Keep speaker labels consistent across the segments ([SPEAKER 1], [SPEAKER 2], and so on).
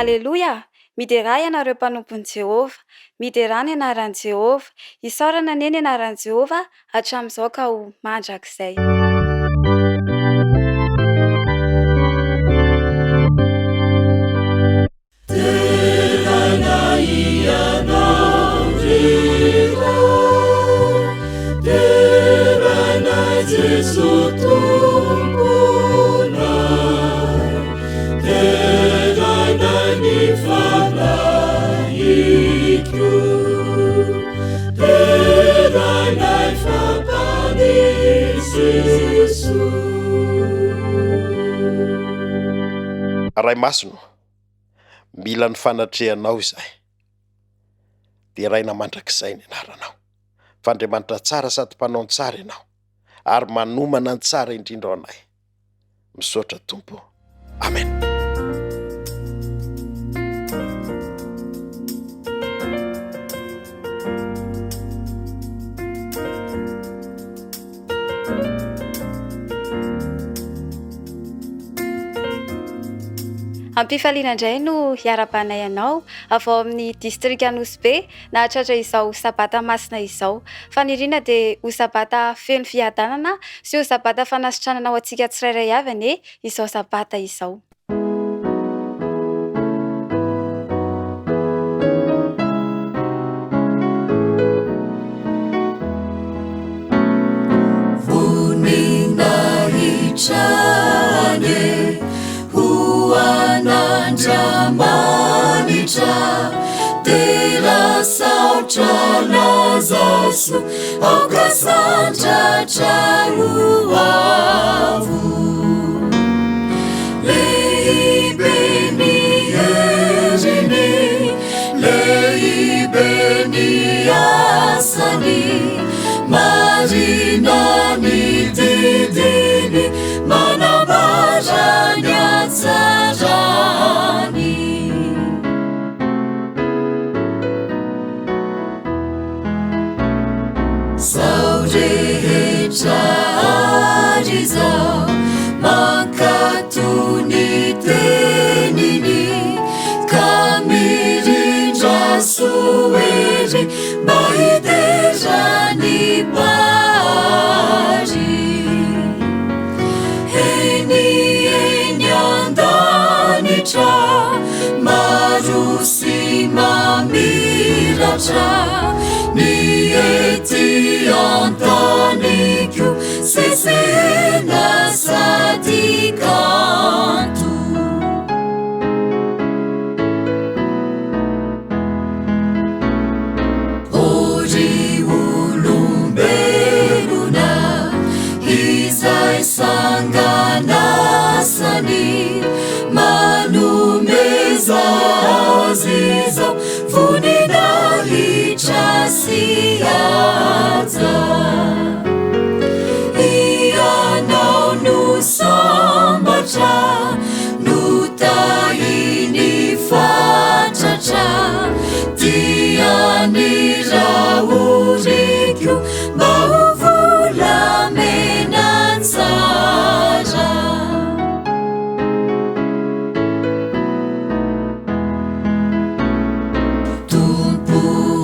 [SPEAKER 1] Aleloia! Miderà ianareo mpanompon'i Jehovah! Miderà ny anaran'i Jehovah! Isaorana anie ny anaran'i Jehovah hatramin'izao ka ho mandrakizay.
[SPEAKER 2] Deraina Ianao ry Ray, deraina Jeso Tomponay, deraina ny Fanahiko, deraina fa Mpamonjy Jeso.
[SPEAKER 3] Ray Masina ô, mila ny fanatrehanao izahay. Deraina mandrakizay ny anaranao. Fa Andriamanitra tsara sady mpanao ny tsara ianao, ary manomana ny tsara indrindra ho anay. Misaotra Tompo. Amen.
[SPEAKER 1] Am-pifaliana indray no hiarahabanay anao avy ao amin'ny distrika Nosy Be nahatratra izao Sabata masina izao. Faniriana dia ho Sabata feno fiadanana sy ho Sabata fanasitranana ho antsika tsirairay avy anie izao Sabata izao.
[SPEAKER 2] Voninahitra anie ho an'Andriamanitra, dera saotra laza soa, aoka sandratra ho avo. Lehibe ny heriny, lehibe ny asany, marina ny didiny, manambara ny hatsarany. Zao rehetra ary izao mankatò ny teniny ka mirindra soa ery mba hidera ny Mpahary. Eny eny an-danitra maro sy mamiratra ny ety an-tany koa sesehena sady kanto. Ô ry olombelona izay sanganasany manomeza azy izao voninahitra sy haja. Ianao no sambatra Notahiny fatratra dia ny rahoriko mba ho volamena tsara. Tompo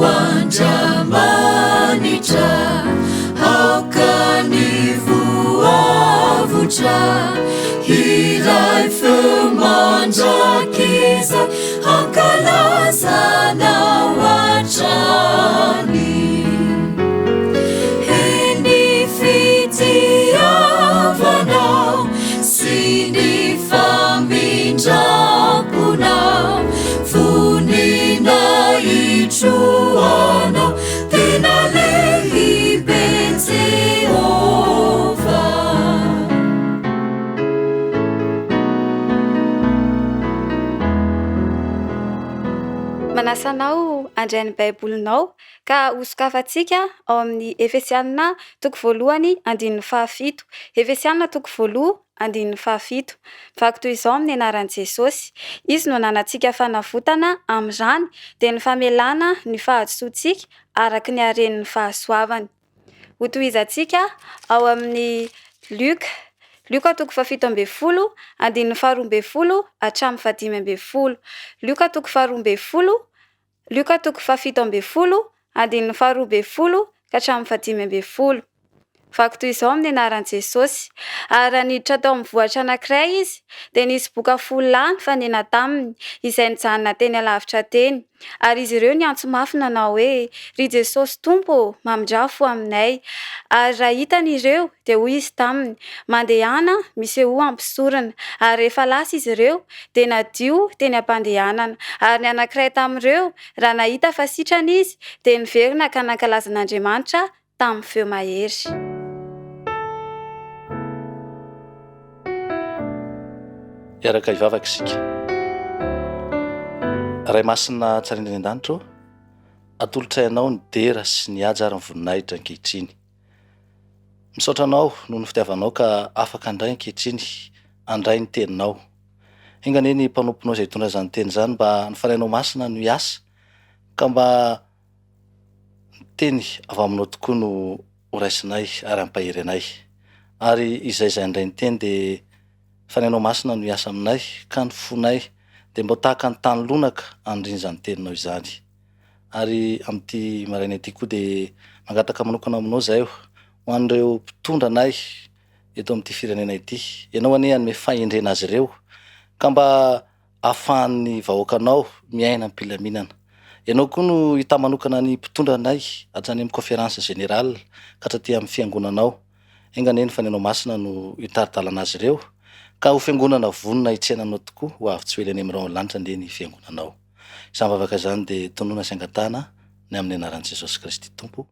[SPEAKER 2] Andriamanitra, aoka ny voavotra hiray feo mandrakizay hankalaza Anao hatrany. He ny fitiavanao sy ny famindram-ponao, voninahitro Anao, tena lehibe Jehovah.
[SPEAKER 1] Manasa anao handray ny Baibolinao ka hosokafantsika ao amin'ny Efesiana toko voalohany andininy fahafito. Efesiana toko voaloha andininy fahafito. Mivaky toy izao amin'ny anaran'i Jesosy, Izy no ananantsika fanavotana amin'ny rany, dia ny famelana ny fahadisoantsika araka ny haren'ny fahasoavany. Hotohizantsika ao amin'ny Lioka. Lioka toko fahafito ambin'ny folo, andininy faharoa ambin'ny folo hatramin'ny fahadimy ambin'ny folo. Lioka toko faharoa ambin'ny folo, Lioka toko fahafito ambin'ny folo, andininy faharoa ambin'ny folo ka hatramin'ny fahadimy ambin'ny folo. Vaky toy izao amin'ny anaran'i Jesosy. Ary raha niditra tao amin'ny vohitra anankiray izy, dia nisy boka folo lahy nifanena taminy, izay nijanona teny alavitra teny. Ary izy ireo niantso mafy nanao hoe, Ry Jesosy Tompo ô, mamindrà fo aminay. Ary raha hitany ireo, dia hoy izy taminy, Mandehana, misehoa amin'ny mpisorona. Ary rehefa lasa izy ireo, dia nadio teny am-pandehanana. Ary ny anankiray tamin'ireo, raha nahita fa sitrana izy, dia niverina ka nankalaza an'Andriamanitra tamin'ny feo mahery.
[SPEAKER 4] Hiaraka hivavaka isika. Ray masina tsara indrindra any an-danitra ô, atolotray anao ny dera sy ny haja ary ny voninahitra ankehitriny. Misaotra anao noho ny fitiavanao ka afaka handray ankehitriny handray ny teninao. Enga anie ny mpanomponao izay hitondra izany teny izany mba ny fanahinao masina no hiasa ka mba Ny teny avy aminao tokoa no ho raisinay ary hampahery anay. Ary izay izay handray ny teny dia Fanahinao Masina no hiasa aminay ka ny fonay dia mba ho tahaka ny tany lonaka handrina izany teninao izany. Ary amin'ity maraina ity koa dia mangataka manokana aminao izahay ho an'ireo mpitondra anay eto amin'ity firenena ity. Ianao anie hanome fahendrena azy ireo ka mba ahafahan'ny vahoakanao miaina am-pilaminana. Ianao koa no hitahy manokana ny mpitondra anay hatrany amin'ny Conférence Générale ka hatraty amin'ny Fiangonanao. Enga anie ny Fanahinao Masina no hitari-dalana azy ireo ka ho Fiangonana vonona hitsena anao tokoa ho avy tsy ho ela eny amin'ny rahon'ny lanitra anie ny Fiangonanao. Izany vavaka izany dia tononina sy angatahana ny amin'ny anaran'i Jesosy Kristy Tompo.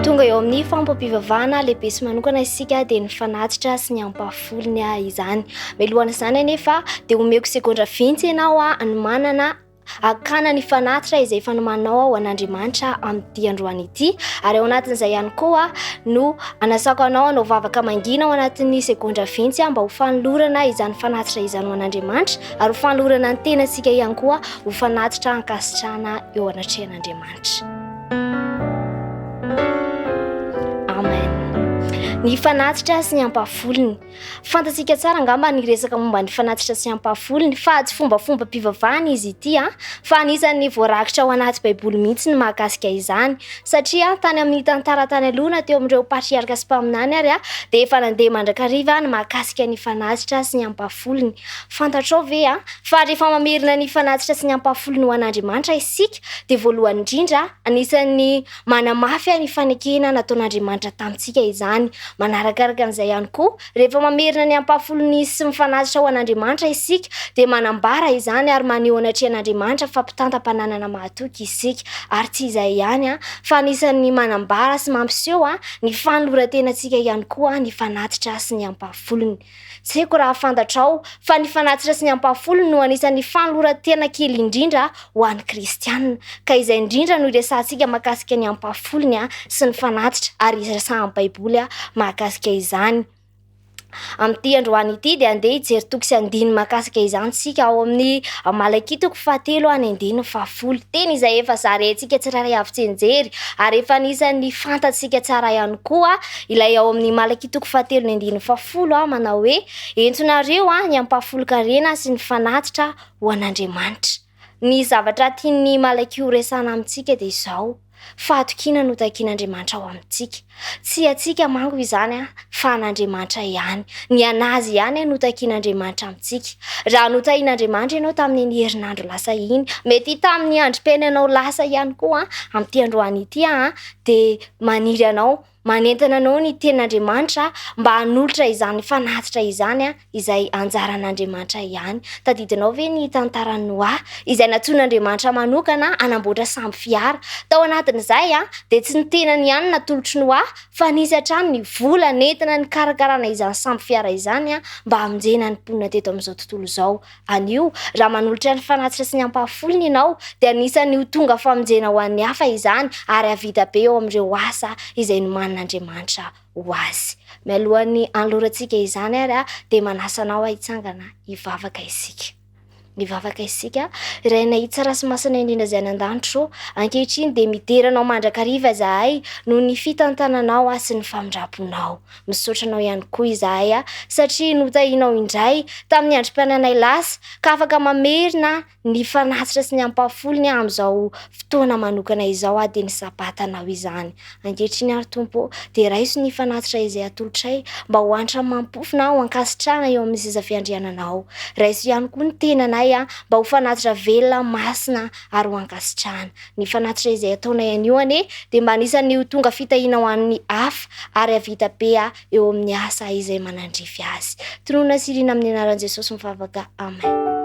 [SPEAKER 5] Tonga eo amin'ny fanompoam-pivavahana lehibe sy manokana isika dia ny fanatitra sy ny ampahafolony izany. Mialohan'izany anefa dia omeko segondra vintsy ianao hanomanana Hakana ny fanatitra izay efa nomaninao ho an'Andriamanitra amin'ity androany ity, ary ao anatin'izay ihany koa no anasako anao hanao vavaka mangina ao anatin'ny segondra vintsy mba ho fanolorana izany fanatitra izany ho an'Andriamanitra, ary ho fanolorana ny tenantsika ihany koa ho fanatitra ankasitrahana eo anatrehan'Andriamanitra. Amen. Ny fanatitra sy ny ampahafolony. Fantatsika tsara angamba ny resaka momba ny fanatitra sy ampahafolony, fa tsy fombafombam-pivavahana izy ity an, fa anisan'ny voarakitra ao anaty Baiboly mihitsy ny mahakasika izany. Satria tany amin'ny tantara tany aloha na teo amin'ireo patriarka sy mpaminany ary dia efa nandeha mandrakariva ny mahakasika ny fanatitra sy ny ampahafolony. Fantatrao ve fa rehefa mamerina ny fanatitra sy ny ampahafolony ho an'Andriamanitra isika dia voalohany indrindra anisan'ny Manamafy ny fanekena nataon'Andriamanitra tamintsika izany. Manarakaraka an'izay ihany koa, rehefa mamerina ny ampahafolony sy mifanatitra ho an'Andriamanitra isika, dia manambara izany ary maneho anatrehan'Andriamanitra fa mpitantam-pananana mahatoky isika. Ary tsy izay ihany, fa anisan'ny manambara sy mampiseho ny fanoloran-tenantsika ihany koa ny fanatitra sy ny ampahafolony. Tsy haiko raha fantatrao fa ny fanatitra sy ny ampahafolony no anisan'ny fanoloran-tena kely indrindra ho an'ny kristiana. Ka izay indrindra no iresahantsika mahakasika ny ampahafolony sy ny fanatitra ary iresahan'ny Baiboly mahakasika izany. Amin'ity androany ity dia andeha hijery toko sy andininy mahakasika izany isika ao amin'ny Malakia toko fahatelo any andininy fahafolo. Teny izay efa zarentsika tsirairay avy tsianjery ary efa anisan'ny fantatsika tsara ihany koa ilay ao amin'ny Malakia toko fahatelo ny andininy fahafolo manao hoe, Entonareo ny ampahafolon-karena sy ny fanatitra ho an'Andriamanitra. Ny zavatra tian'ny Malakia horesahana amintsika dia izao, Fahatokiana no takian'Andriamanitra ao amintsika. Tsy antsika manko izany fa an'Andriamanitra ihany. Ny an'Azy ihany no takian'Andriamanitra amintsika. Raha notahian'Andriamanitra ianao tamin'iny herinandro lasa iny, mety tamin'ny androm-piainanao lasa ihany koa amin'ity androany ity, dia maniry anao Manentana anao ny Tenin'Andriamanitra mba hanolotra izany fanatitra izany izay anjaran'Andriamanitra ihany. Tadidinao ve ny tantaran'i Noa, izay nantsoin'Andriamanitra manokana hanamboatra sambo fiara? Tao anatin'izay dia tsy ny tenany ihany no natolotr'i Noa, fa nisy hatrany ny vola nentina nikarakarana izany sambo fiara izany mba hamonjena ny mponina teto amin'izao tontolo izao. Anio, raha manolotra ny fanatitra sy ny ampahafolony ianao, dia anisan'ny ho tonga famonjena ho an'ny hafa izany ary hahavita be eo amin'ireo asa izay nomanin'Andriamanitra ho azy. Mialohan'ny hanolorantsika izany ary dia manasa anao hitsangana hivavaka isika. Mivavaka isika. Rainay tsara sy masina indrindra izay any an-danitra ô, ankehitriny dia midera Anao mandrakariva izahay noho ny fitantananao sy ny famindram-ponao. Misaotra anao ihany koa izahay satria notahianao indray tamin'ny androm-piainanay lasa ka afaka mamerina ny fanatitra sy ny ampahafolony amin'izao fotoana manokana izao dia ny Sabatanao izany. Ankehitriny ary Tompo ô, dia raiso ny fanatitra izay atolotray mba ho antra mampofona ho ankasitrahana eo amin'ny seza fiandriananao. Raiso ihany koa ny tenanay mba ho fanatitra velona, masina ary ho ankasitrahana. Ny fanatitra izay ataonay anio anie dia mba anisan'ny ho tonga fitahiana ho an'ny hafa ary hahavita be eo amin'ny asa izay manandrify azy. Tononina sy irina amin'ny anaran'i Jesosy mivavaka. Amen.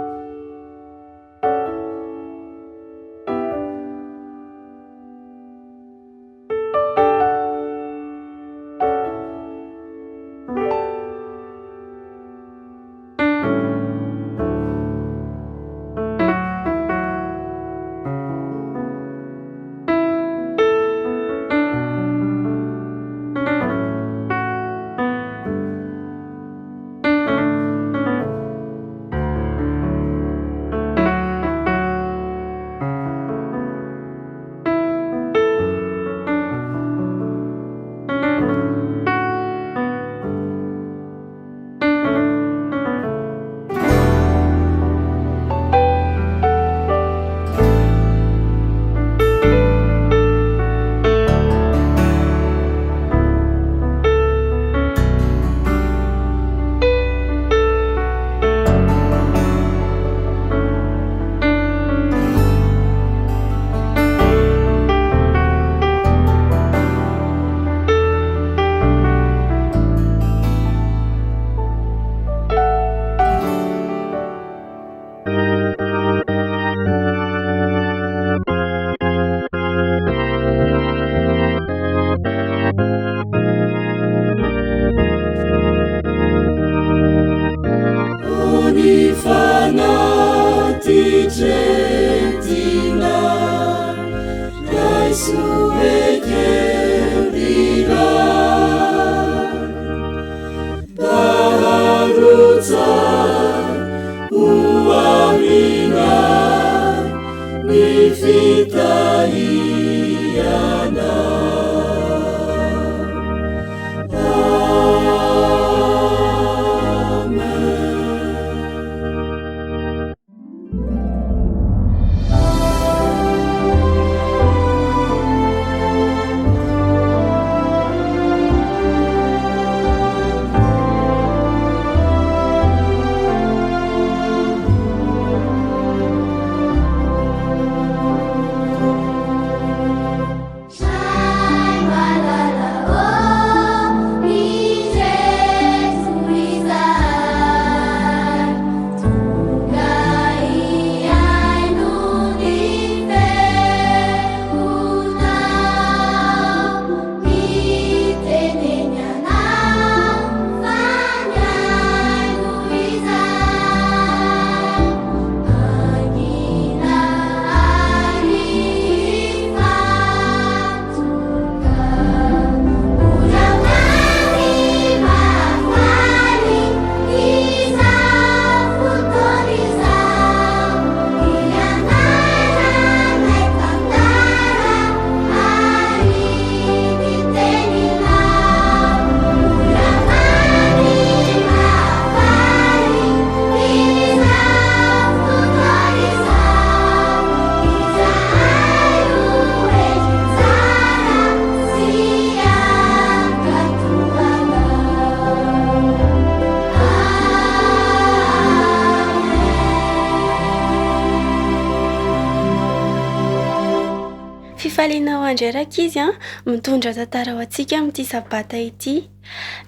[SPEAKER 6] indray rankizy an, mitondra tantara ho antsika amin'ity sabata ity.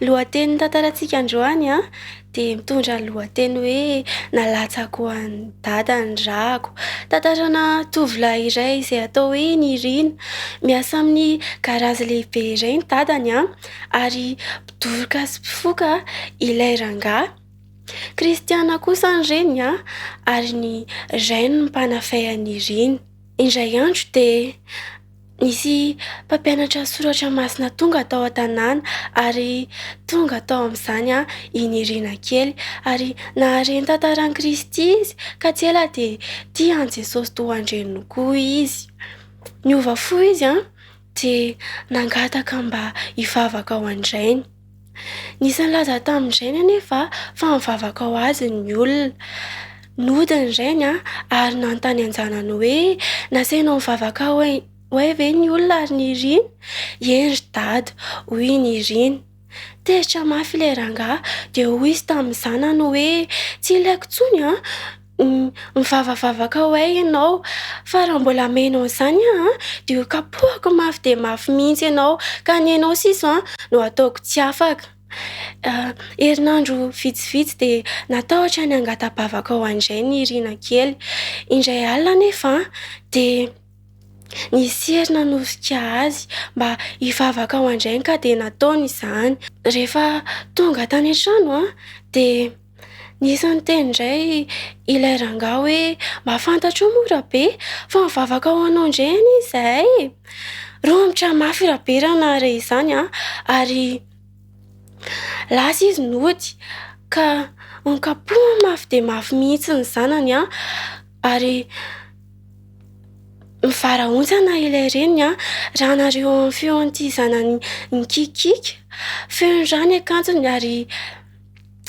[SPEAKER 6] Lohatenin'ny tantarantsika androany an, dia mitondra ny lohateny hoe Nalatsako ho an'i Dada ny rako. Tantarana tovolahy iray izay atao hoe Nirina. Miasa amin'ny garazy lehibe iray ny dadany an, ary mpidoroka sy mpifoka ilay rangahy. Kristiana kosa ny reniny ary ny rainy no mpanafay an'i Nirina. Indray andro dia nisy mpampianatra soratra masina tonga tao an-tanàna ary tonga tao amin'izany i Nirina kely ary nahare ny tantaran'i Kristy izy ka tsy ela dia tia an'i Jesosy toa an-dreniny koa izy. Niova fo izy dia nangataka mba hivavaka ho an-drainy. Nisy nilaza tamin-drainy anefa fa nivavaka ho azy ny olona. Nody ny rainy ary nanontany an-janany hoe, Nasainao nivavaka ho ahy ve ny olona ry Nirina? Eny ry dada, hoy i Nirina. Tezitra mafy ilay rangahy dia hoy izy tamin'ny zanany hoe, Tsy ilaiko intsony an! Mivavavavaka ho ahy ianao, fa raha mbola amenao an'izany aho an, dia ho kapohako mafy dia mafy mihitsy ianao, ka ny ainao sisa an no hataoko tsy afaka. Herinandro vitsivitsy dia natahotra ny hangata-bavaka ho an-drainy i Rina kely. Indray alina anefa an, dia nisy hery nanosika azy mba hivavaka ho an-drainy ka dia nataony izany. Rehefa tonga tany an-trano an, dia Nisy niteny indray ilay rangahy hoe, mba fantatrao moa Rabe fa mivavaka ho anao indray anie izahay e! Romotra mafy Rabe raha nahare izany an, ary lasa izy nody ka nokapohiny mafy dia mafy mihitsy ny zanany an, ary nivarahontsana ilay reniny an, raha nahare ny feon'ity zanany nikiakiaka, feno rà ny akanjony ary.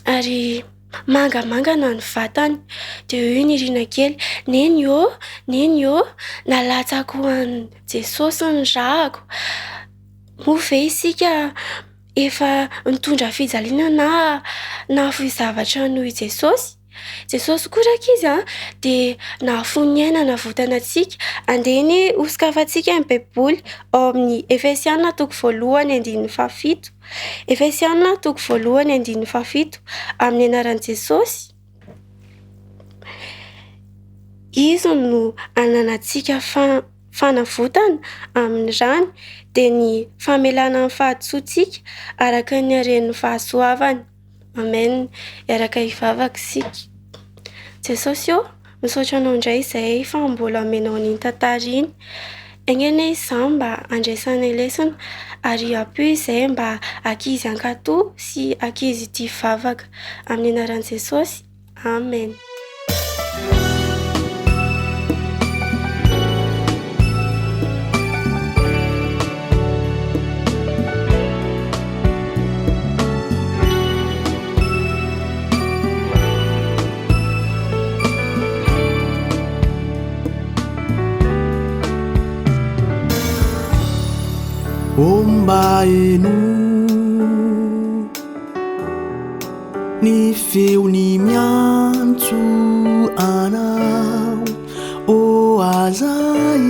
[SPEAKER 6] ary mangamangana ny vatany. Dia hoy Nirina kely, Neny ô, Neny ô, nalatsako ho an'i Jesosy ny rako. Moa ve isika efa nitondra fijaliana na nahafoy zavatra noho i Jesosy? Jesosy koa rankizy an, dia nahafoy ny aina hanavotana antsika. Andeha anie hosokafantsika ny Baiboly ao amin'ny Efesiana toko voalohany andininy fahafito. Efesiana toko voalohany andininy fahafito, amin'ny anaran'i Jesosy, Izy no ananantsika fanavotana amin'ny rany, dia ny famelana ny fahadisoantsika araka ny haren'ny fahasoavany. Amen. Hiaraka hivavaka isika. Jesosy ô, misaotra anao indray izahay fa mbola omenao an'iny tantara iny. Enga anie izany mba handraisanay lesona ary ampio izahay mba ankizy hankatò sy ankizy tia vavaka. Amin'ny anaran'i Jesosy. Amen.
[SPEAKER 7] Ô mba henoy Ny feony miantso anao, ô aza e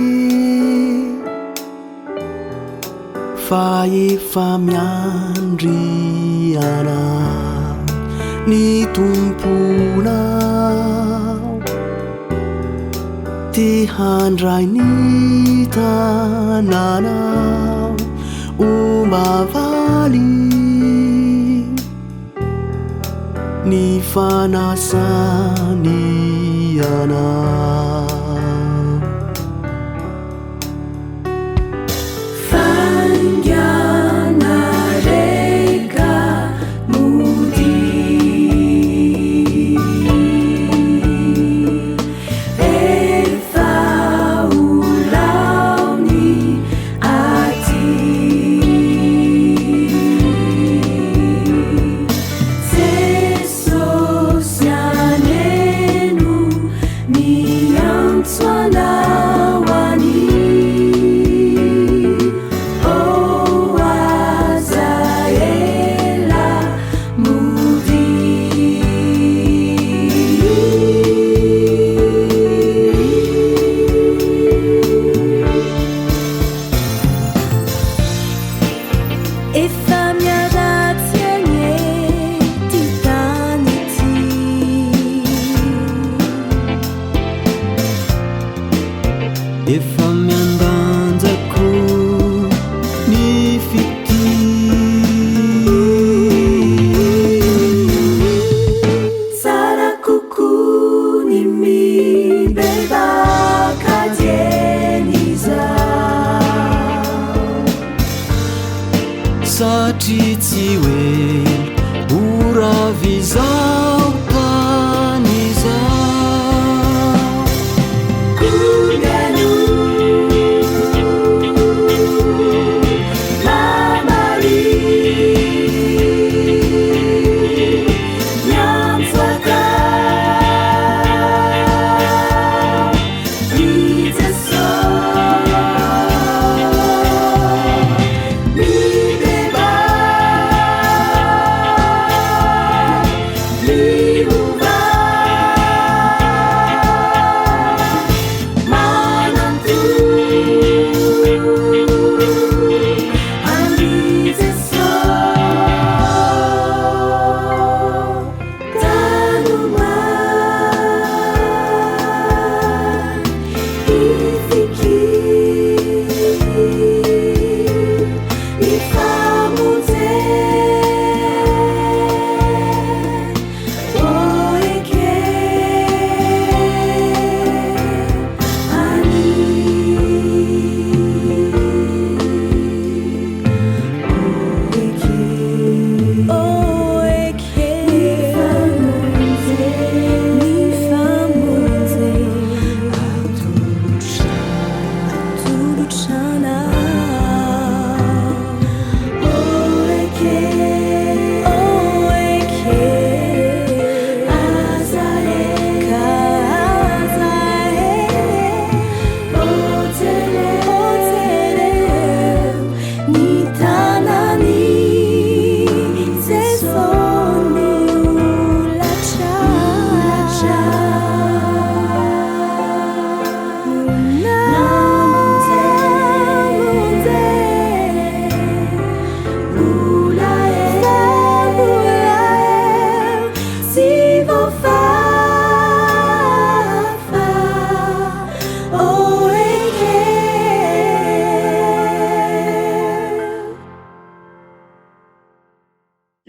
[SPEAKER 7] Fa efa miandry anao ny Tomponao Te handray ny tananao, ô mba valy Ny fanasany anao.
[SPEAKER 2] Faingana re ka modia. Efa ho lao ny aty. Jesosy anie no miantso.
[SPEAKER 7] Satria tsy ho ela ho rava izao tany izao.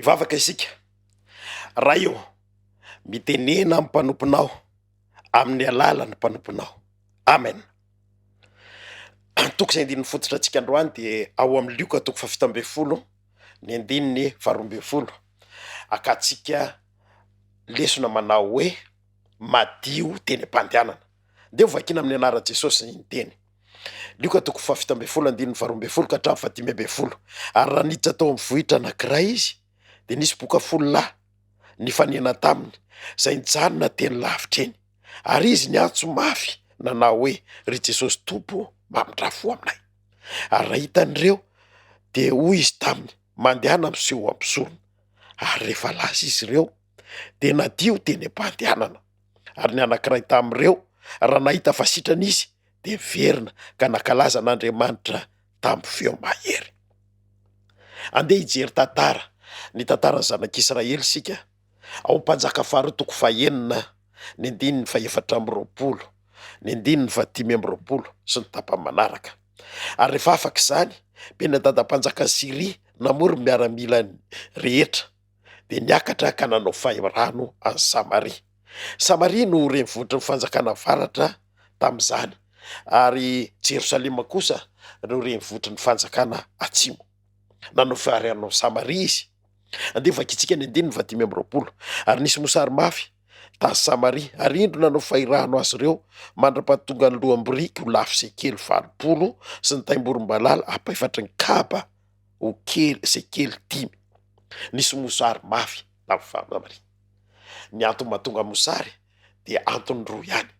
[SPEAKER 3] Hivavaka isika. Ray ô, mitenena amin'ny mpanomponao amin'ny alalan'ny mpanomponao. Amen. Toko izay andininy fototra antsika androany dia ao amin'ny Lioka toko fahafito ambin'ny folo ny andininy faharoa ambin'ny folo. Akantsika lesona manao hoe madio teny am-pandehanana. Ndeha ho vakiana amin'ny anaran'i Jesosy ny teny. Lioka toko fahafito ambin'ny folo andininy faharoa ambin'ny folo ka hatramin'ny fahadimy ambin'ny folo. Ary raha niditra tao amin'ny vohitra anankiray izy, dia nisy boka folo lahy nifanena taminy, izay nijanona teny lavitra eny. Ary izy niantso mafy nanao hoe, Ry Jesosy Tompo ô, mamindrà fo aminay. Ary raha hitan'ireo, dia hoy izy taminy, Mandehana miseho amin'ny mpisorona. Ary rehefa lasa izy ireo, dia nadio teny am-pandehanana. Ary ny anankiray tamin'ireo, raha nahita fa sitrana izy, dia niverina ka nankalaza an'Andriamanitra tamin'ny feo mahery. Andeha hijery tantara, ny tantaran'ny zanak'Israely isika, ao Mpanjaka faharoa toko fahenina, ny andininy fahefatra amby roapolo, ny andininy fahadimy amby roapolo sy ny tapany manaraka. Ary rehefa afaka izany, Beni-hadada mpanjakan'i Syria namory ny miaramilany rehetra, dia niakatra ka nanao fahirano an'i Samaria. Samaria no renivohitry ny fanjakana avaratra tamin'izany, ary Jerosalema kosa no renivohitry ny fanjakana atsimo. Nanao fahirano an'i Samaria izy. Andeha vakintsika ny andininy fahadimy amby roapolo. Ary nisy mosary mafy tany Samaria, ary indro nanao fahirano azy ireo mandra-pahatonga ny loham-biriky ho lafo sekely 80 sy ny taim-borombalala ampahefatry ny kaba ho kely sekely dimy. Nisy mosary mafy tamin'ny Samaria. Ny antony mahatonga mosary dia antony roa ihany,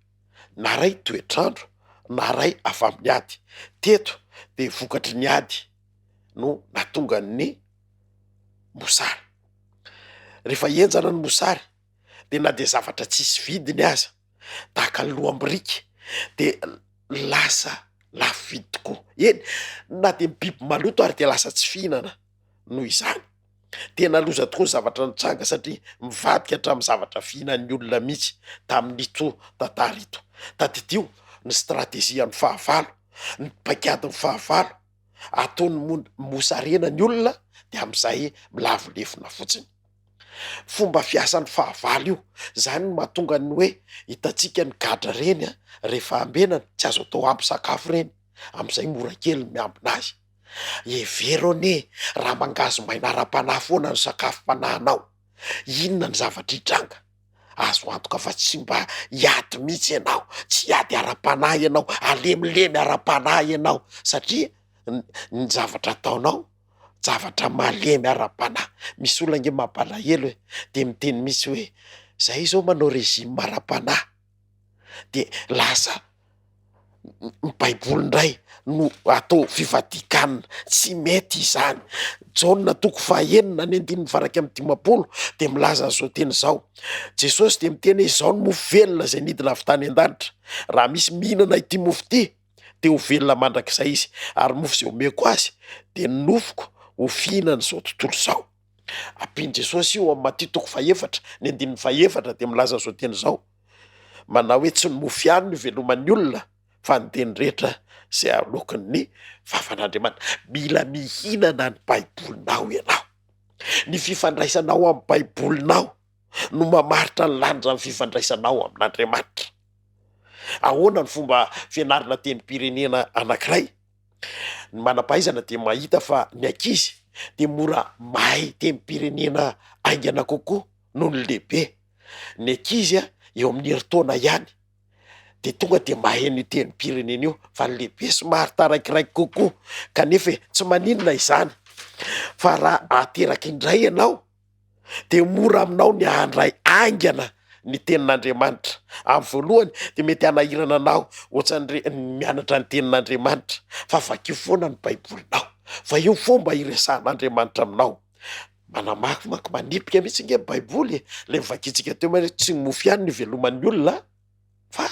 [SPEAKER 3] na iray toetr'andro na iray avy amin'ny ady. Teto dia vokatry ny ady no nahatonga ny mosary. Rehefa henjana ny mosary dia na dia zavatra tsisy vidiny aza tahaka ny loham-biriky dia lasa lafo vidy tokoa. Eny, na dia ny biby maloto ary dia lasa tsy fihinana noho izany. Tena loza tokoa ny zavatra nitranga satria mivadika hatramin'ny zavatra fihinan'ny olona mihitsy tamin'ito tantara ito. Tadidio ny stratejian'ny fahavalo, ny paikadin'ny fahavalo, ataony mosarena ny olona dia amin'izay milavo lefona fotsiny. Fomba fiasan'ny fahavalo io, zany no mahatonga ny hoe hitantsika ny gadra reny a, rehefa ambenana tsy azo atao ampy sakafo reny, amin'izay mora kely ny miambina azy. Hevero anie raha mangahazo maina ara-panahy foana ny sakafom-panahinao, inona ny zavatra hitranga? Azo antoka fa tsy mba hiady mihitsy ianao, tsy hiady ara-panahy ianao, halemilemy ara-panahy ianao satria ny zavatra ataonao zavatra malemy ara-panahy. Misy olona ange mampalahelo e, de miteny mihitsy hoe zay zao manao régime ara-panahy, de lasa ny baiboly ndray no atao fivadikanina, tsy mety izany. Jaona toko fahenina ny andininy faha 51 de milaza an'izao teny izao, Jesosy de miteny hoe izao no mofo velona izay nidina avy tany an-danitra, raha misy mihinana ity mofo ity de ho velona mandrakizay izy, ary mofo izay omeko azy de ny nofoko ho fihinan'izao tontolo izao. Ampian'i Jesosy io ao amin'ny Matio toko fahefatra ny andininy fahefatra de milaza an'izao teny izao, manao hoe tsy ny mofo ihany no iveloman'ny olona fa ny teny rehetra izay aloakin'ny vavan'Andriamanitra. Mila mihinana ny Baibolinao ianao. Ny fifandraisanao amin'ny Baibolinao no mamaritra ny lanjan'ny fifandraisanao amin'Andriamanitra. Ahoana ny fomba fianarana tenim-pirenena anankiray? Ny manam-pahaizana dia mahita fa ny ankizy dia mora mahay tenim-pirenena haingana kokoa noho ny lehibe. Ny ankizy eo amin'ny herintaona ihany dia tonga dia mahay an'io tenim-pirenena io fa ny lehibe somary taraikiraiky kokoa kanefa e tsy maninona izany fa raha ateraka indray ianao dia mora aminao ny handray haingana ny tenin'Andriamanitra. Amin'ny voalohany dia mety hanahirana anao ohatran'ireny mianatra ny tenin'Andriamanitra fa vakio foana ny baibolinao fa io fomba iresahan'Andriamanitra aminao. Manamafy manko manipika mihitsy nge ny baiboly e, le novakintsika teo hoe tsy ny mofo ihany no iveloman'ny olona fa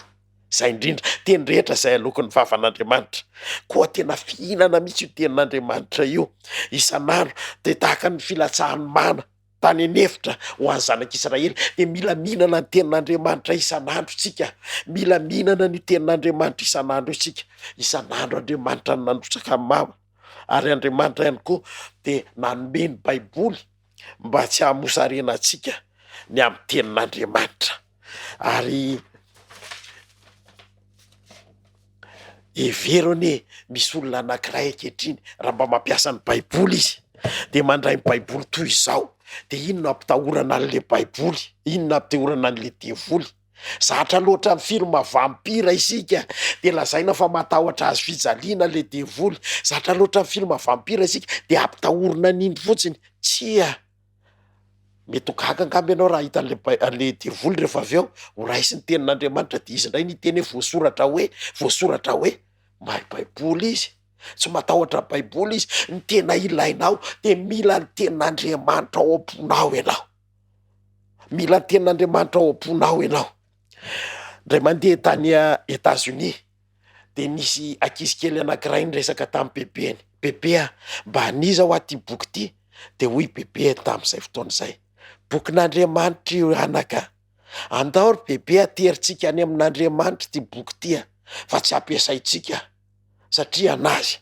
[SPEAKER 3] izay indrindra, teny rehetra izay aloky ny vavan'Andriamanitra. Koa tena fihinana mihitsy io tenin'Andriamanitra io isan'andro, de tahaka ny filatsahan'ny mana tany an'efitra ho an'ny zanak'Israely, de mila mihinana ny tenin'Andriamanitra isan'andro tsika, mila mihinana an'io tenin'Andriamanitra isan'andro io tsika, isan'andro Andriamanitra no nandrotsaka ny mana. Ary Andriamanitra ihany koa dia nanome ny Baiboly mba tsy hahamosarena antsika ny amin'ny tenin'Andriamanitra. Ary hevero anie misy olona anankiray ankehitriny raha mba mampiasa ny Baiboly izy de mandray ny Baiboly toy izao, de inona ampitahorana an'le Baiboly, inona ampitahorana an'le devoly? Zatra loatra ny film vampira isika de lazaina fa matahotra hazo fijaliana le devoly, zatra loatra ny film vampira isika de ampitahorina an'iny fotsiny, tsia, mety ho gaga angamba ianao raha hahita an'le bai- an'le devoly rehefa avy eo, ho raisiny tenin'Andriamanitra de izy indray no hiteny hoe voasoratra hoe, voasoratra hoe, mahay baiboly izy, tsy matahotra baiboly izy, ny tena ilainao de mila ny tenin'Andriamanitra ao am-ponao ianao. Mila ny tenin'Andriamanitra ao am-ponao ianao. Indray mandeha tany Etats-Unis dia nisy ankizy kely anankiray niresaka tamin'ny bebeny, bebe a, mba an'iza hoa ity boky ity? Dia hoy bebe tamin'izay fotoana izay, bokin'Andriamanitra io anaka, andao ry bebe aterintsika any amin'Andriamanitra ity boky ity a, fa tsy ampiasaintsika satria an'azy.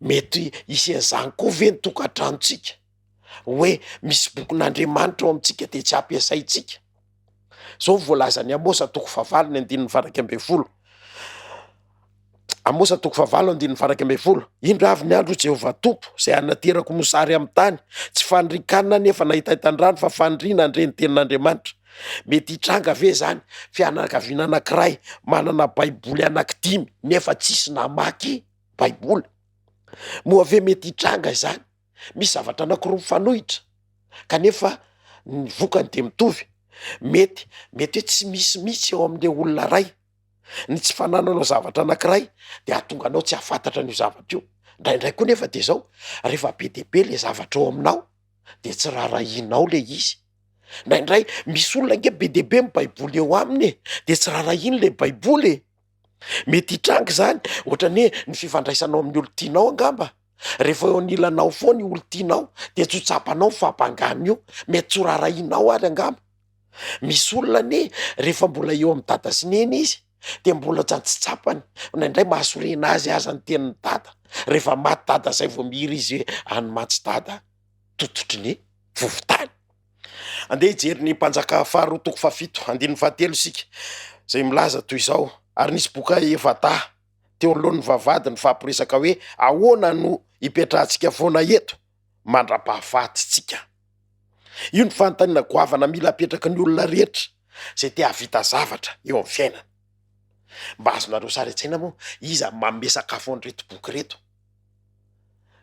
[SPEAKER 3] Mety hisy an'izany koa ve ny tokantranontsika? hoe misy bokin'Andriamanitra ao amintsika dia tsy ampiasaintsika. Zao ny voalazan'i Amosa toko fahavalo ny andininy faha 11. Amosa toko fahavalo andininy faha 11. Indro avy ny andro Jehovah Tompo izay hanaterako mosary amin'ny tany, tsy fanirian-kanina anefa na hitaitan-drano fa faniriana handre ny tenin'Andriamanitra. Mety hitranga ve izany fianakaviana anankiray manana baiboly anankidimy nefa tsisy namaky baiboly? Moa ve mety hitranga izany? Misy zavatra anankiroa mifanohitra kanefa ny vokany de mitovy, mety mety hoe tsy misy mihitsy eo am'le olona ray, ny tsy fanananao zavatra anankiray de ahatonga anao tsy hahafantatra an'io zavatra io, ndraindray koa nefa de zao rehefa be de be le zavatra ao aminao de tsy raharahianao le izy, ndraindray misy olona ange be de be ny baiboly eo aminy e, de tsy raharahiany le baiboly e, mety hitranga izany ohatran'ny hoe ny fifandraisanao amin'ny olon-tianao angamba. Rehefa eo anilanao foana io olon-tianao dia tsy ho tsapanao ny fahabangana io, mety tsy ho raharahianao ary angamba. Misy olona anie rehefa mbola eo amin'i dada sy neny izy dia mbola ohatran'ny tsy tsapany, indraindray mahasorena azy aza ny tenin'i dada, rehefa maty dada zay vao mihira izy hoe any mantsy dada tototry ny vovon-tany. Andeha hijery ny Mpanjaka faharoa toko fahafito andininy fahatelo isika, izay milaza toy izao, ary nisy boka efa-dahy. Teo anoloan'ny vavahady nifampiresaka hoe ahoana no hipetrahantsika foana eto mandra-pahafatintsika. Io no fanontaniana goavana mila apetraky ny olona rehetra izay te hahavita zavatra eo amin'ny fiainana. Mba azonareo sary an-tsaina moa iza no manome sakafo an'ireto boky ireto?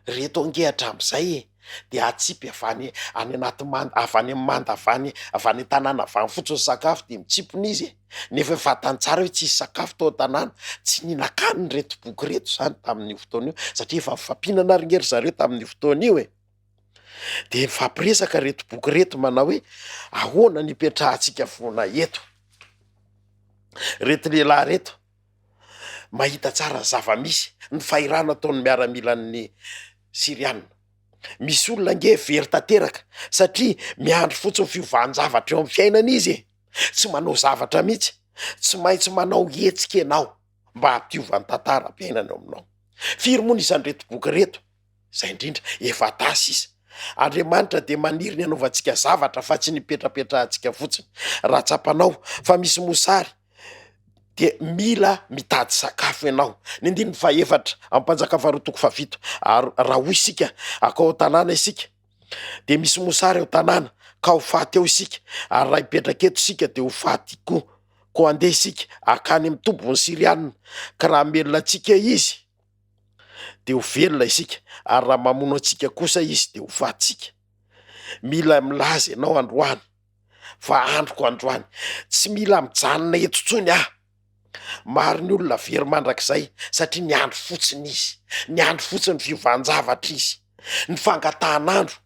[SPEAKER 3] Reto ange hatramin'izay e, dia atsipy avy any any anaty manda, avy any amin'ny manda avy any avy any an-tanàna avy any fotsiny ny sakafo dia mitsimpona izy e, nefa efa fantany tsara hoe tsisy sakafo tao an-tanàna, tsy nihinan-kanina ireto boky ireto izany tamin'io fotoana io satria efa nifampihinana ary nge ry zareo tamin'io fotoana io e, de nifampiresaka ireto boky ireto manao hoe ahoana ny hipetrahantsika foana eto, reto lehilahy reto. mahita tsara ny zava-misy, ny fahirano ataon'ny miaramilan'ny Syriana. Misy olona ange very tanteraka satria miandry fotsiny fiovan-javatra eo amin'ny fiainana izy e, tsy manao zavatra mihitsy, tsy maintsy manao hetsika ianao mba hampiova ny tantaram-piainana eo aminao. Firy moa ny isan'ireto boky ireto? Izay indrindra, efa-dahy sisa. Andriamanitra dia maniry ny hanaovantsika zavatra fa tsy ny hipetrapetrahantsika fotsiny. Raha tsapanao fa misy mosary dia mila mitady sakafo ianao. Ny andininy fahefatra amin'ny Mpanjaka faharoa toko fahafito, ary raha hoy isika, akao an-tanàna isika, dia misy mosary ao an-tanàna, ka ho faty ao isika, ary raha hipetraka eto isika dia ho faty koa. Koa andeha isika hakany amin'ny tobin'ny Syriana, ka raha hamelona antsika izy, dia ho velona isika, ary raha mamono antsika kosa izy, dia ho faty isika. Mila milaza ianao androany fa androko androany, tsy mila mijanona eto intsony aho. Maro ny olona very mandrakizay satria niandry fotsiny izy, niandry fotsiny fiovan-javatra izy. Ny fangatahan'andro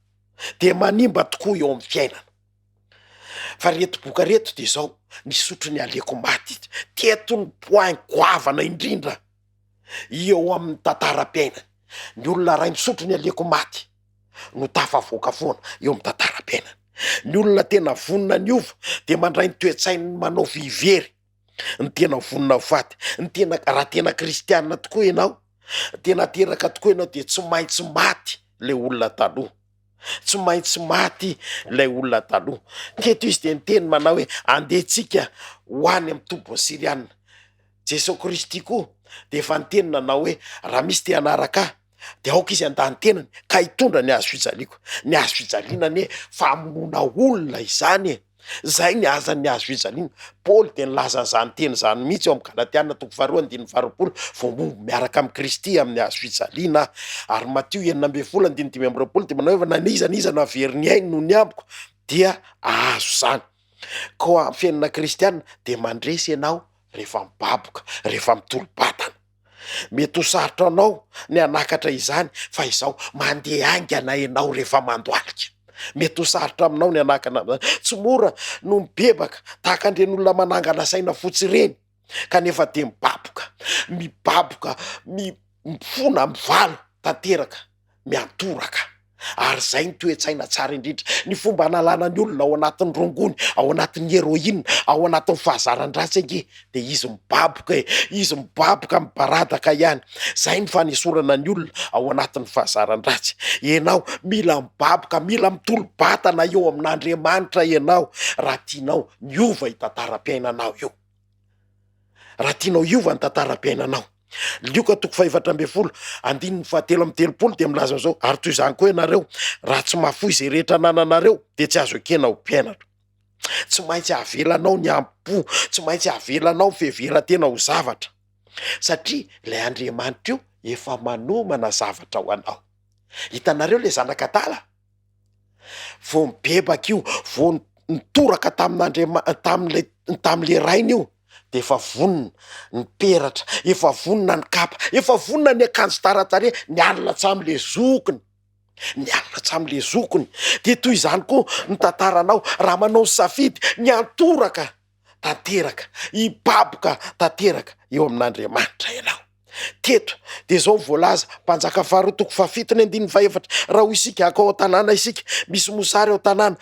[SPEAKER 3] dia manimba tokoa eo amin'ny fiainana. Fa reto boka reto dia izao, nisotro ny aleko maty izy. Teto ny point goavana indrindra eo amin'ny tantaram-piainany. Ny olona iray misotro ny aleko maty no tafavoaka foana eo amin'ny tantaram-piainany. Ny olona tena vonona ny hiova dia mandray ny toe-tsain'ny manao vy very, ny tena vonona ho faty, ny tena raha tena kristiana tokoa ianao, tena teraka tokoa ianao dia tsy maintsy maty ilay olona taloha, tsy maintsy maty ilay olona taloha. Teto izy dia niteny manao hoe andeha tsika ho any amin'ny tobin'ny Syriana. Jesoa Kristy koa dia efa niteny nanao hoe raha misy te hanaraka ahy dia aoka izy handà ny tenany ka hitondra ny hazo fijaliako. Ny hazo fijaliana anie famonoana olona izany e! Izay ny azan'ny hazo fijaliana. Paoly dia nilaza an'izany teny izany mihitsy ao amin'ny Galatiana toko faharoa andininy faharoapolo, voahombo miaraka amin'i Kristy amin'ny hazo fijaliana aho. Ary Matio 16 andininy 25 dia manao hoe fa na n'iza n'iza nahavery ny ainy noho ny amiko dia hahazo izany. Koa amin'ny fiainana kristiana dia mandresy ianao rehefa mibaboka, rehefa mitolo-batana. Mety ho sarotra anao ny hanakatra izany fa izao, mandeha haingana ianao rehefa mandohalika. Mety ho sarotra aminao ny hanakana an'izany. Tsy mora no mibebaka tahaka an'ireny olona manangana saina fotsy ireny kanefa dia mibaboka, mibaboka, mifona, mivalo tanteraka. miantoraka ary izay ny toe-tsaina tsara indrindra, ny fomba analana ny olona ao anatin'ny rongony, ao anatin'ny heroine, ao anatin'ny fahazaran-dratsy ange dia izy mibaboka e, izy mibaboka mibaradaka ihany, izay ny fanesorana ny olona ao anatin'ny fahazaran-dratsy, ianao mila mibaboka, mila mitolo-batana eo amin'Andriamanitra ianao raha tianao miova io tantaram-piainanao io. Raha tianao hiova ny tantaram-piainanao. Lioka toko fahefatra ambin'ny folo, andininy fahatelo amby telopolo dia milaza an'izao, ary toy izany koa ianareo, raha tsy mahafoy izay rehetra anananareo, dia tsy azo ekena ho mpianatro. Tsy maintsy avelanao ny ampo, tsy maintsy avelanao ny fiheveran-tena ho zavatra, satria ilay Andriamanitra io efa manomana zavatra ho anao. Hitanareo ilay zanak'adala? Vao mibebaka io, vao nitoraka tamin'Andriama-, tamin'ilay tamin'ilay rainy io, de efa vonona ny peratra, efa vonona ny kapa, efa vonona ny akanjo tsara tarehy, nialona hatramin'le zokiny, nialona hatramin'le zokiny. De toy izany koa ny tantaranao, raha manao ny safidy ny hantoraka tanteraka, hibaboka tanteraka eo amin'Andriamanitra ianao. Teto dia izao no voalaza, Mpanjaka faharoa toko fahafito ny andininy fahefatra, Raha ho isika, hakao an-tanàna isika, misy mosary ao an-tanàna,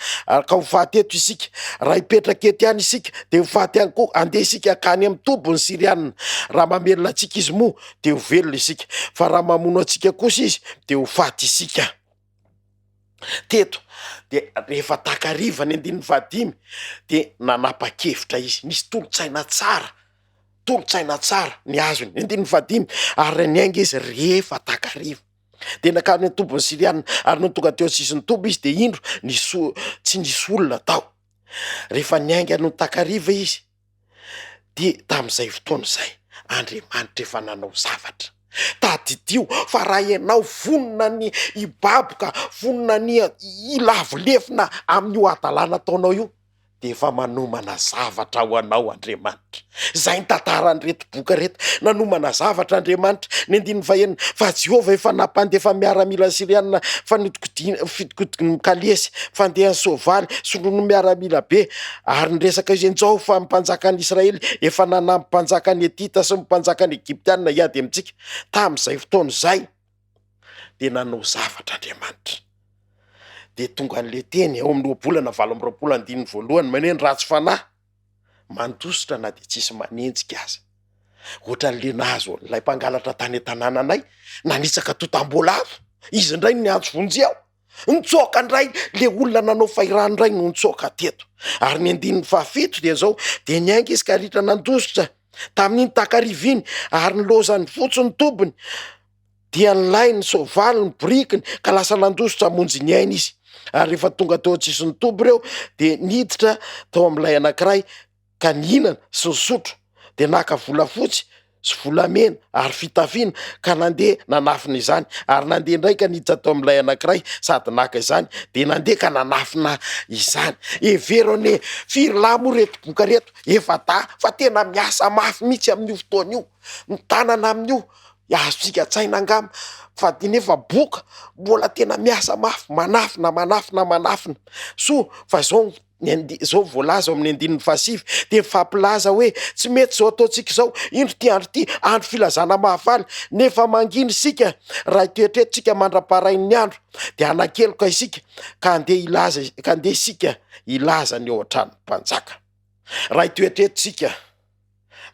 [SPEAKER 3] ka ho faty eto isika. Raha hipetraka eto ihany isika, dia ho faty ihany koa, andeha isika hankany amin'ny tobin'ny Syriana. Raha mamelona antsika izy moa, dia ho velona isika, fa raha mamono antsika kosa izy, dia ho faty isika. Teto dia rehefa takariva ny andininy fahadimy, dia nanapa-kevitra izy, nisy tolo-tsaina tsara. Tolo-tsaina tsara ny azony. Andininy fahadimy, Ary niainga izy rehefa takariva. Dia nankany an-tobin'ny Syriana, ary nony tonga teo an-tsisin'ny toby izy, dia indro, nisy tsy nisy olona tao. Rehefa niainga nony takariva izy, dia tamin'izay fotoana izay, Andriamanitra efa nanao zavatra. Tadidio fa raha ianao vonona ny hibaboka, vonona ny hilavo lefona amin'io hadalana ataonao io, dia efa manomana zavatra ho anao Andriamanitra. Izay ny tantaran'ireto boky ireto. Nanomana zavatra Andriamanitra. Ny andininy fahenina, fa Jehovah efa nampandefa miaramila syriana fanodinkodina fidinkodin'ny kalesy, fandehan'ny soavaly, soloin'ny miaramila be. Ary niresaka izy, Injao fa ny mpanjakan'ny Israely efa nanampy mpanjakan'ny Hetita sy ny mpanjakan'ny Egyptiana hiady amintsika. Tamin'izay fotoana izay, dia nanao zavatra Andriamanitra. Dia tonga an'ilay teny ao amin'ny ohabolana 28 andininy voalohany manao hoe ny ratsy fanahy mandositra na dia tsisy manenjika aza. Ohatran'ilay nahazo an'ilay mpangalatra tany an-tanànanay nanitsaka totam-boalavo, izy indray no niantso vonjy aho. Nitsoaka indray le olona nanao fahirano indray no nitsoaka teto. Ary ny andininy fahafito dia izao, dia niainga izy ka ritra nandositra tamin'iny takariva iny ary nilaozany fotsy ny tobiny. Dia nilainy ny soavaly ny borikiny ka lasa nandositra hamonjy ny ainy izy. Ary rehefa tonga teo an-tsisin'ny toby ireo dia niditra tao amin'ilay anankiray ka nihinana sy nisotro. Dia naka volafotsy sy volamena ary fitafiana ka nandeha nanafina izany. Ary nandeha indray ka niditra tao amin'ilay anankiray sady naka izany, dia nandeha ka nanafina izany. Hevero anie, firy lahy moa ireto boka ireto? Efa-dahy, fa tena miasa mafy mihitsy amin'io fotoana io. Ny tanana amin'io Azontsika an-tsaina angamba fa dia nefa boka mbola tena miasa mafy, manafina, manafina, manafina. Soa fa izao ny andi- izao voalaza ao amin'ny andininy fahasivy dia mifampilaza hoe tsy mety izao ataontsika izao, indro ity andro ity, andro filazana mahafaly, nefa mangina isika raha hitoetra eto isika mandra-parain'ny andro dia hanan-keloka isika ka handeha hilaza ka handeha isika hilaza ny eo an-tranon'ny mpanjaka. Raha hitoetra eto isika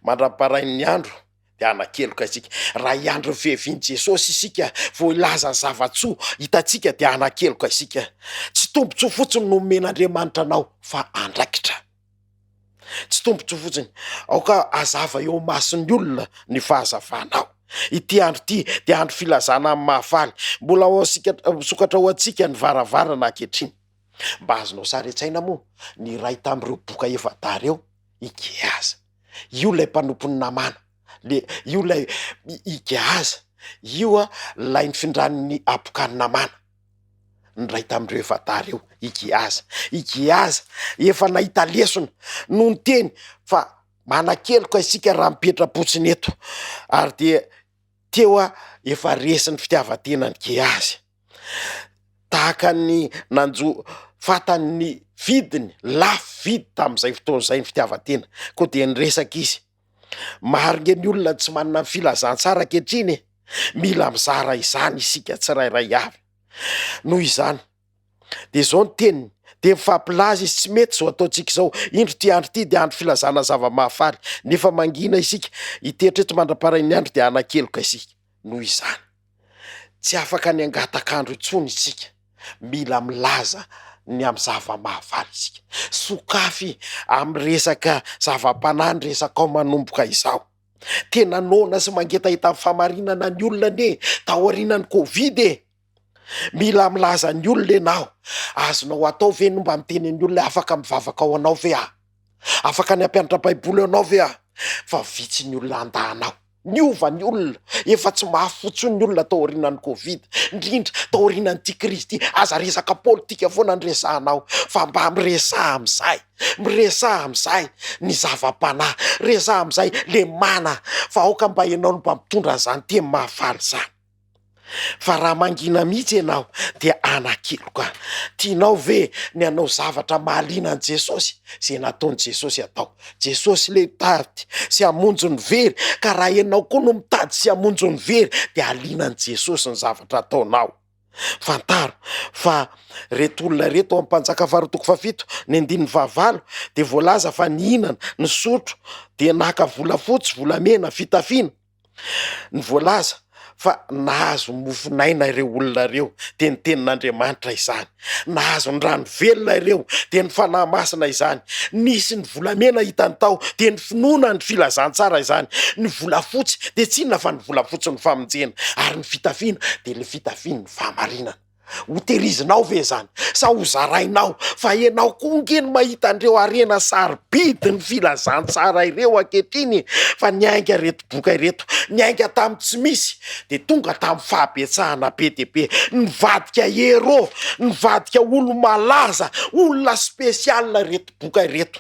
[SPEAKER 3] mandra-parain'ny andro dia hanan-keloka isika. Raha hiandry ny fiavian'i Jesosy isika vao hilaza ny zava-tsoa hitantsika dia hanan-keloka isika. Tsy tombontsoa fotsiny no omen'Andriamanitra anao fa andraikitra. Tsy tombontsoa fotsiny. Aoka hazava eo imason'ny olona ny fahazavanao. Ity andro ity dia andro filazana amin'ny mahafaly. Mbola ao misokatra ho antsika ny varavarana ankehitriny. Mba azonao sary an-tsaina moa ny iray tamin'ireo boka efa-dahy ireo? I Gehaza. Io ilay mpanompon'i Namàna, le io ilay i Gehaza, io a ilay nifindran'ny abokan'i Namàna, ny iray tamin'ireo efa-dahy ireo, i Gehaza. I Gehaza efa nahita lesona no niteny fa manan-keloka isika raha mipetra-potsiny eto, ary dia teo a efa resin'ny fitiavan-tenan'i Gehaza. Tahaka ny nanjo fantany ny vidiny, lafo vidy tamin'izay fotoana izay ny fitiavan-tena, koa dia niresaka izy. Maro nge ny olona tsy manana ny filazantsara ankehitriny e! Mila mizara izany isika tsirairay avy. Noho izany, dia izao ny teniny, dia mifampilaza izy, tsy mety izao ataontsika izao, indro ity andro ity dia andro filazana zava-mahafaly, nefa mangina isika, hitetra eto mandra-parain'ny andro dia hanan-keloka isika. Noho izany, tsy afaka ny hangatak'andro intsony isika, mila milaza ny amin'ny zava-mahafaly isika. Sokafy amin'ny resaka zava-panahy ny resakao manomboka izao. Tena noana sy mangetaheta amin'ny fahamarinana ny olona anie taorianan'ny covid e! Mila milaza ny olona ianao. Azonao atao ve ny mba miteny ny olona hoe afaka mivavaka ho anao ve aho? Afaka ny hampianatra baiboly anao ve aho? Fa vitsy ny olona handà anao. Niova ny olona, efa tsy mafy fotsiny ny olona taorianan'ny covid, indrindra taorianan'ity krizy ity, aza resaka politika foana no resahanao fa mba miresaha amin'izay, miresaha amin'izay ny zava-panahy, resaha amin'izay le mana fa aoka mba ianao no mba mitondra an'izany teny mahafaly izany. Fa raha mangina mihitsy ianao dia anakeloka. Tianao ve ny hanao zavatra mahaliana an'i Jesosy? Izay nataon'i Jesosy atao. Jesosy ilay hitady sy hamonjy ny very, ka raha ianao koa no mitady sy hamonjy ny very dia hahaliana an'i Jesosy ny zavatra ataonao. Fantaro fa reto olona ireto ao amin'ny Mpanjaka faharoa toko fahafito, ny andininy fahavalo dia voalaza fa nihinana, nisotro, dia naka volafotsy, volamena, fitafiana. Ny voalaza. Fa nahazo mofon'aina ireo olona ireo, dia ny tenin'Andriamanitra izany. Nahazo ny rano velona ireo, dia ny Fanahy Masina izany. Nisy ny volamena hitany tao, dia ny finoana ny filazantsara izany. Ny volafotsy dia tsy inona fa ny volafotsy ny famonjena, ary ny fitafiana dia ilay fitafian'ny fahamarinana. Ho tehirizinao ve izany sa ho zarainao? Fa ianao koa nge no mahita an'ireo harena sarobidy ny filazantsara ireo ankehitriny fa niainga ireto boka ireto, niainga tamin'ny tsy misy dia tonga tamin'ny fahabetsahana be dia be, nivadika héros, nivadika olo-malaza, olona spécial ireto boka ireto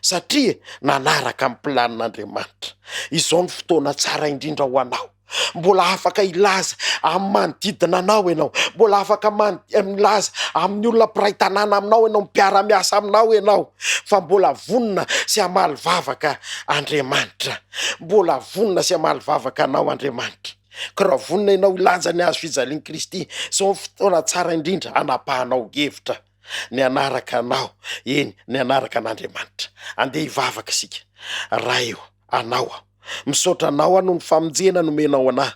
[SPEAKER 3] satria nanaraka ny planin'Andriamanitra. Izao no fotoana tsara indrindra ho anao. Mbola afaka hilaza amin'ny manodidina anao ianao, mbola afaka milaza amin'ny olona mpiray tanàna aminao ianao, mpiara-miasa aminao ianao fa mbola vonona sy hamaly vavaka Andriamanitra. Mbola vonona sy hamaly vavaka anao Andriamanitra. Ka raha vonona ianao hilanja ny hazo fijalian'i Kristy, izao no fotoana tsara indrindra hanapahanao hevitra ny hanaraka anao, eny, ny hanaraka an'Andriamanitra. Andeha hivavaka isika. Ray ô, Anao aho. Misaotra Anao aho noho ny famonjena nomenao anah.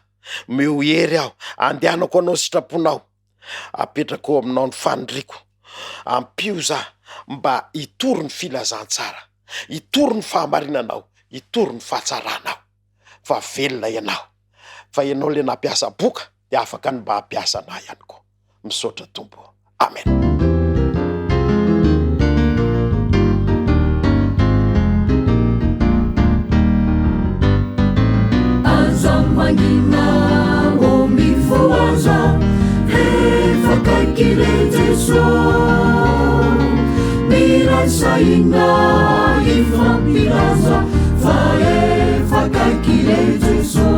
[SPEAKER 3] Omeo hery aho andehanako hanao ny sitraponao. Apetrako eo aminao ny faniriako. Ampio za mba hitory ny filazantsara, hitory ny fahamarinanao, hitory ny fahatsaranao. Fa velona Ianao. Fa Ianao ilay nampiasa boka dia afaka ny mba hampiasa anah ihany koa. Misaotra Tompo. Amen.
[SPEAKER 7] Aza mangina ô mifohaza efa akaiky re Jeso Miray sahina hifampilaza fa efa akaiky re Jeso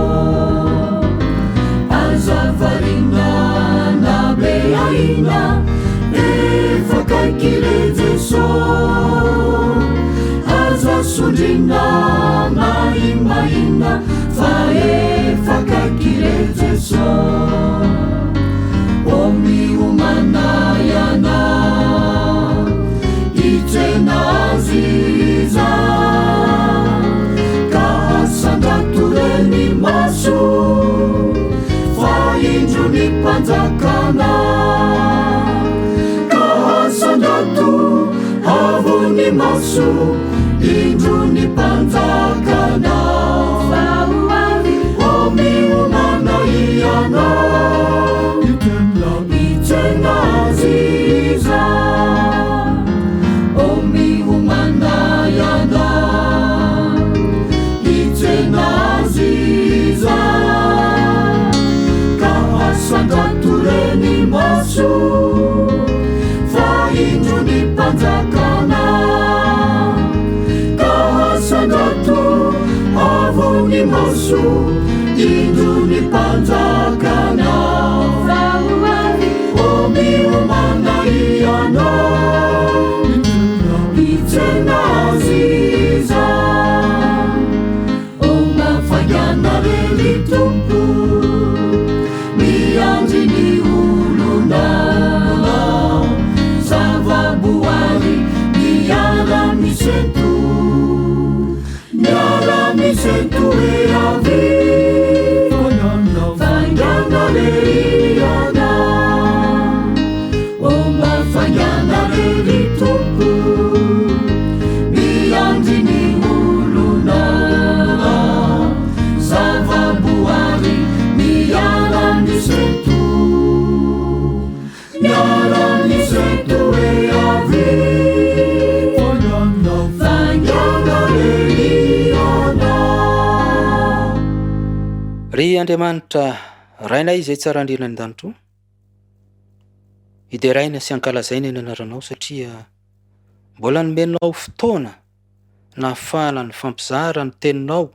[SPEAKER 7] Aza variana na be ahiana Efa akaiky re Jeso Aza sondriana mahimahina Fa efa akaiky re Jeso O miomana ianao Hitsena Azy izaho Ka asandrato re ny maso Fa indro ny mpanjakana Ka asandrato avo ny maso Indro ny mpanjakana Fa ho avy O miomana ianao Hitsena azy izaho O miomana ianao Hitsena azy izaho Ka asandrato re ny maso Fa indro ny mpanjakana Ka asandrato avo ny maso Indro ny mpanjakana Fa ho avy O miomana ianao Hitsena azy izaho O mba faingàna re ry Tompo Miandry ny olonao Zava-boary miara-misento Miara-misento e avia Faingàna re ianao O mba faingàna re ry Tompo Miandry ny olonao Zava-boary miara-misento Miara-misento e avia Faingàna re ianao
[SPEAKER 8] Ry Andriamanitra Rainay izay tsara indrindra any an-danitra o, hideraina sy hankalazaina ny anaranao satria mbola nomenao fotoana nahafahana nifampizara ny teninao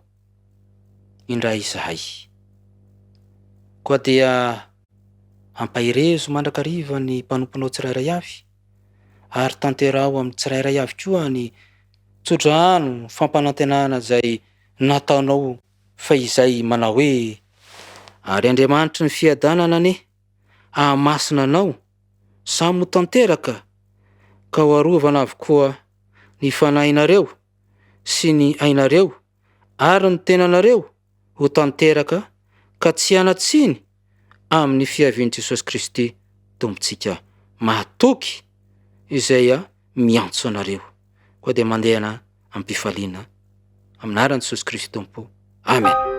[SPEAKER 8] indray izahay. Koa dia ampaherezo mandrakariva ny mpanomponao tsirairay avy ary tanteraho amin'ny tsirairay avy koa ny tsodrano fampanantenana izay nataonao fa izay manao hoe, Ary Andriamanitry ny fiadanana anie hahamasina anao samy ho tanteraka ka ho arovana avokoa ny fanahinareo sy ny ainareo ary ny tenanareo ho tanteraka. ka tsy hanan-tsiny amin'ny fiavian'i Jesosy Kristy Tompontsika mahatoky izay miantso anareo. Koa dia mandehana am-pifaliana amin'ny anaran'i Jesosy Kristy Tompo. Amen.